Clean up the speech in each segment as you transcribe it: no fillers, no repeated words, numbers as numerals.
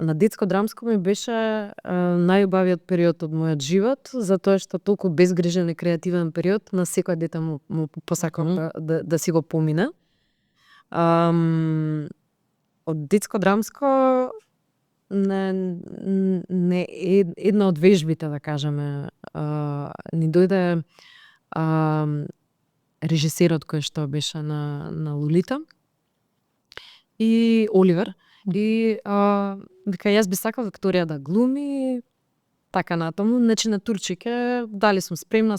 На детско драмско ми беше најубавиот период од мојот живот, затоа што толку безгрижен и креативен период на секој дете му посакам да си го помине. Од детско драмско не една од вежбите, да кажеме, ни дојде режисерот кој што беше на Лолита и Оливер. И вика, јас би сакал Викторија да глуми, така натаму. Значи на турчике, дали сум спремна,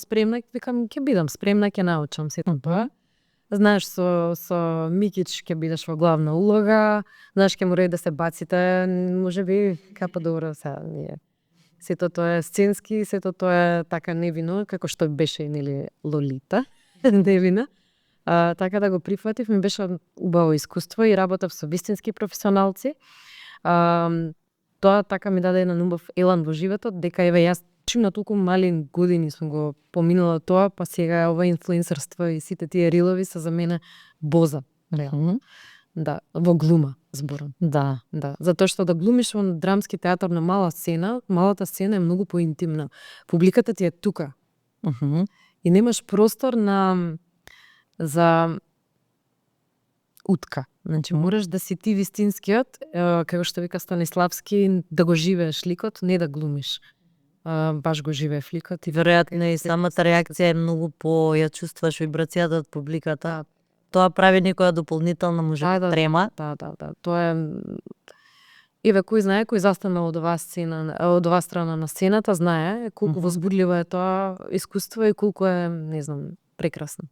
викам ќе бидам спремна, ќе научам сето тоа. Знаеш, со Микич ќе бидеш во главна улога, знаеш, ќе морај да се баците, може би, капа добро сега, сето тоа е сценски, сето тоа е така невино, како што беше и нели Лолита, невина. Така да го прифатив, ми беше убаво искуство и работев со вистински професионалци. Тоа така ми даде еден убав елан во животот, дека еве јас чим на толку мали години сум го поминала тоа, па сега ова инфлуенсерство и сите тие рилови се за мене боза, реално. Да, во глума зборам. Да. Затоа што да глумиш во драмски театар на мала сцена, малата сцена е многу поинтимна. Публиката ти е тука. И немаш простор за утка. Значи, мораш да си ти вистинскиот, како што вика Станиславски, да го живееш ликот, не да глумиш. Баш го живеев ликот. И веројатно и самата реакција е многу ја чувствуваш вибрацијата од публиката. Тоа прави некоја дополнителна трема. Да. Тоа е... Еве, кој знае, кој застанал од оваа страна на сцената, знае колку возбудливо е тоа искуство и колку е, не знам, прекрасно.